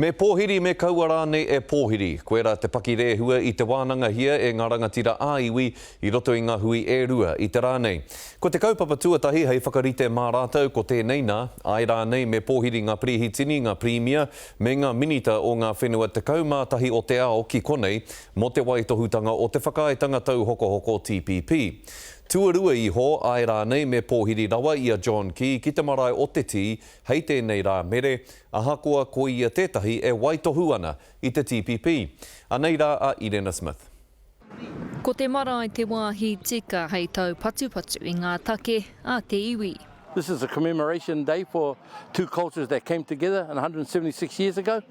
Me pōhiri, me kaua rānei e pōhiri. Koirā te pakirehua i te wānangahia e ngā rangatira ā-iwi i roto i ngā hui e rua i te rā nei. Ko te kaupapa tuatahi hei whakarite mā rātou ko tēnei nā, āe rānei me pōhiri ngā perehitini, ngā pirimia, me ngā minita o ngā whenua 11 o te ao ki konei mō te waitohutanga o te Whakaaetanga Tauhokohoko TPP. Tuarua iho, āe rānei me pōhiri rawa i a John Key ki te marae o Te Tī hei tēnei rā mere, ahakoa ko ia tētahi e waitohu ana i te TPP. Anei rā a Irena Smith. Ko te marae te wāhi tika hei taupatupatu i ngā take a te iwi. This is a commemoration day for two cultures that came together 176 years ago.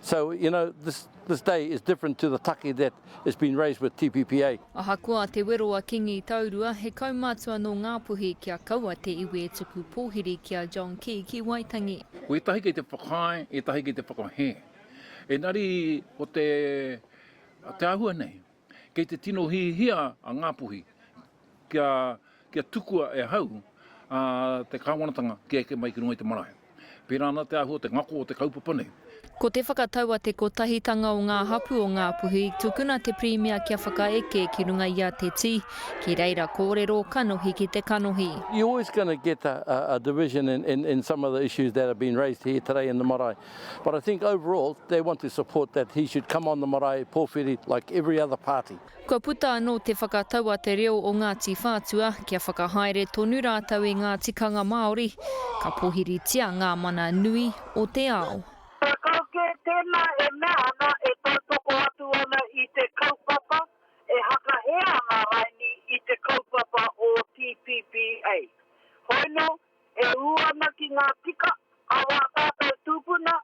So, you know, this, this day is different to the take that has been raised with TPPA. Ahakoa te wero a Kingi Taurua, he kaumātua nō Ngāpuhi kia kaua te iwi e tuku pōhiri ki a John Key ki Waitangi. Ko ētahi kei te whakaae, ētahi kei te whakahē. Engari ko te te āhua nei, kei te tino hihia a Ngāpuhi kia kia tukua e hau a te kāwanatanga kia eke mai ki runga i te marae. Pērā ana te āhua o te ngako o te kaupapa nei. Ko te whakatau a te Kotahitanga o Ngā Hapū o Ngāpuhi, tukuna te Pirimia kia whakaeke ki runga i a Te Tī, ki reira kōrero kanohi ki te kanohi. You're always going to get a, a division in, in, in some of the issues that have been raised here today in the marae. But I think overall they want to support that he should come on the marae pōwhiri like every other party. Kua puta anō te whakatau a te reo o Ngāti Whātua kia whakahaere tonu rātou i ngā tikanga Māori, ka pōhiritia ngā mana nui o te ao. Kau kē tēnā e mea ana e tautoko atu ana i te kaupapa, e hakahē ana raini i te kaupapa o TPPA. Hoino, e ū ana ki ngā tika a wā tātou tūpuna,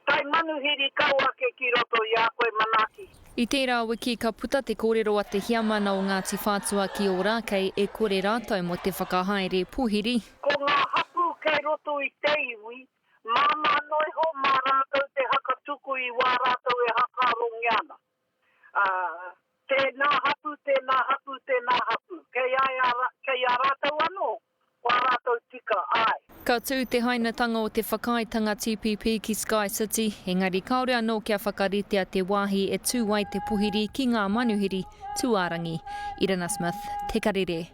Tae manuhiri kau ake ki roto i a koe manaaki. I tērā wiki ka puta te kōrero a te heamana o Ngāti Whātua ki Ōrākei e kore rātou mō te whakahaere pōhiri. Ko ngā hapū kei roto i te iwi, māmā noa iho mā rātou te haka tuku i wā rātou e hakaarongia ana. Ā, tēnā hapū, tēnā hapū, tēnā hapū. Kei a, kei a rātou anō Ko ā rātou tika, āe. Ka tū te hainatanga o te whakaaetanga TPP ki Sky City, engari kāore anō kia whakaritea te wāhi e tū ai te pohiri ki ngā manuhiri tūārangi. Irina Smith, Te Karere.